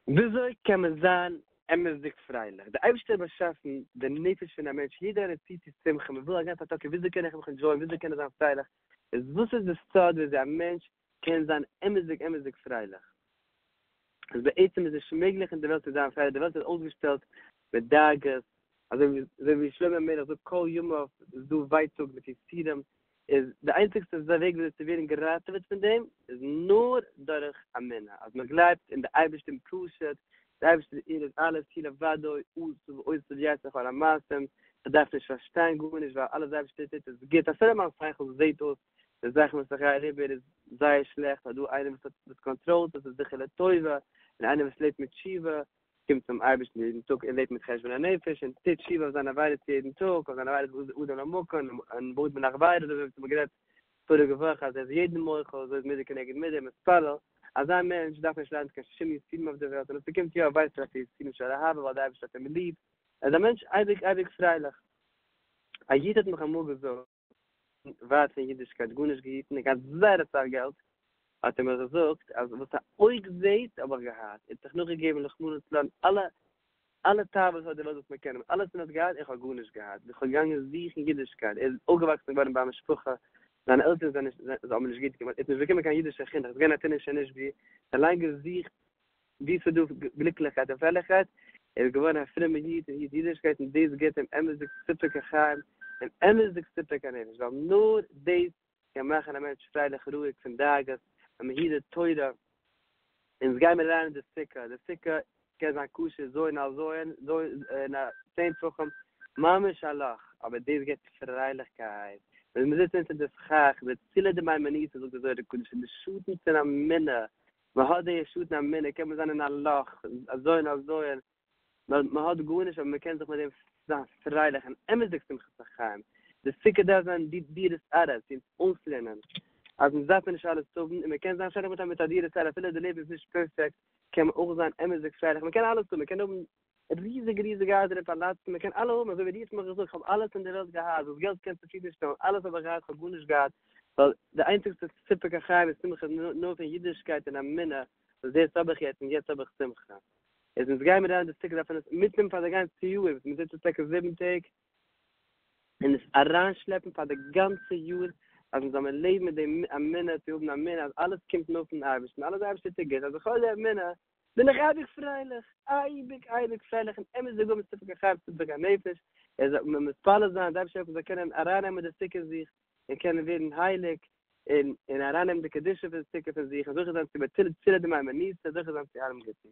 וויאזוי קען מען זיין אמת'דיג פרייליך? דער אייבערשטער האט באשאפן די נפש פון א מענטש, יעדער איינער ציט צו שמחה, מען וויל א גאנצע צייט okay וויאזוי קען איך מיך enjoy ען, וויאזוי קען איך זיין פרייליך, איז וואס איז די סוד וויאזוי א מענטש קען זיין אמת'דיג אמת'דיג פרייליך? איז בעצם איז נישט מעגליך אין די וועלט צו זיין פרייליך, די וועלט איז אויסגעשטעלט מיט דאגות, אזוי ווי אזוי ווי שלמה המלך זאגט כל ימיו איז דא ווייטאג מיט יסורים, איז די איינציגסטע וועג וויאזוי צו ווערן געראטעוועט פון דעם איז נאר דורך אמונה, אז מען גלייבט אין די אייבערשטען פשוט, די אייבערשטער ער איז אלעס הוא לבדו עשה ועושה ויעשה לכל המעשים, מען דארף נישט פארשטיין גארנישט ווייל אלעס די אייבערשטער טוט איז גוט, אפילו מיין שכל זעט אויס די זאכן וואס איך גיי אריבער איז זייער שלעכט, אבער דא איינער וואס האט וואס קאנטראלט עס איז זיכער לטובה, און איינער וואס לעבט מיט תשובה, קומט צום אייבערשטן יעדן טאג און לעבט מיט חשבון הנפש און טוט תשובה אויף זיינע עבירות יעדן טאג, אויף זיינע עבירות וואס אדם למקום און בין אדם לחבירו, אזוי ווי אונז האבן גערעדט פאריגע וואך אז ער איז יעדן מוחל, אזוי איז מידה כנגד מידה, מתפלל, אזא מענטש דארף נישט ליידן קיין שום יסורים אויף דער וועלט, און אויב ס'קומט יא ווייסט ער אז ס'איז יסורים של אהבה ווייל דער אייבערשטער האט אים ליב, איז א מענטש אייביג אייביג פרייליך. א איד האט מיך אמאל געזאגט. ווייט פון אידישקייט גארנישט געהיטן און געהאט זייער אסאך געלט, האט ער מיר געזאגט אז וואס א אויג זעהט האב איך געהאט, ער האט זיך נאכגעגעבן רחמנא לצלן אלע אלע תאוות אויף די וועלט וואס מען קען האבן, אלעס מען האט געהאט, איך האב גארנישט געהאט, איך האב געגאנגען זוכן אידישקייט, ער איז אויפגעוואקסן געווארן ביי א משפחה, זיינע עלטערן זענען נישט, זיי האבן נישט גוט געמאכט, ער האט נישט באקומען קיין אידישע חינוך, ער איז געווען א תינוק שנשבו, ער האט אליין געזוכט וואו ס'איז דא גליקליכקייט און פרייליכקייט, ער איז געווארן א פרומער איד און היט אידישקייט און דאס גיבט אים אמת'דיג סיפוק החיים און אמת'דיג סיפוק הנפש, ווייל נאר דאס קען מאכן א מענטש פרייליך רואיג פון דאגות, ווען מען היט די תורה, אונז גיימיר אריין אין די סוכה, די סוכה קען זיין כשר ז' על ז', ז' און צען טפחים, ממש א לאך, אבער דאס גיבט פרייליכקייט, ווען מען זיצט אונטער די סכך, די צילא דמהימנותא זאגט די זוהר הקדוש, די שאטן פון אמונה, מען האט די שאטן אמונה קען מען זיין אין א לאך, ז' על ז', מען האט גארנישט אבער מען קען זיך מיט דעם זיין פרייליך און אמת'דיג שמחת החיים, די סוכה דארף זיין די דירת עראי צו אונז אויסלערנען אז אונז דארף מען נישט אלעס האבן און מען קען זיין פרייליך מיט א מיט א דירת עראי אפילו די לעבן איז נישט פערפעקט קען מען אויך זיין אמת'דיג פרייליך, מען קען אלעס האבן, מען קען האבן ריזיגע ריזיגע הייזער און פאלאצן, מען קען אלע האבן, אזוי ווי דו האסט מיך געזאגט, כ'האב אלעס אין די וועלט געהאט, וואס געלט קען צופרידן שטעלן, אלעס האב איך געהאט, כ'האב גארנישט געהאט, ווייל די איינציגסטע סיפוק החיים איז שמחה נאר פון אידישקייט און אמונה, וואס דאס האב איך יעצט און יעצט האב איך שמחה. איז אונז גיימיר אריין אין די סוכה דארף מען עס מיטנעמען פאר די גאנצע יאר, וואס מען זיצט טאקע זיבן טעג, און עס אריינשלעפן פאר די גאנצע יאר, אז אונז זאל מען לעבן מיט די אמונה, צו האבן אמונה אז אלעס קומט נאר פון אייבערשטן, אלעס די אייבערשטער טוט גוט, אז איך האב די אמונה, בין איך אייביג פרייליך, אייביג אייביג פרייליך און אמת'דיג האבן סיפוק החיים סיפוק הנפש, ער זאל מען מתפלל זיין די אייבערשטער העלפן זאל קענען ארייננעמען די סוכה אין זיך און קענען ווערן הייליג און און ארייננעמען די קדושה פון די סוכה פון זיך און זוכה זיין צו בצילא דמהימנותא זוכה זיין צו אלעם גוטן.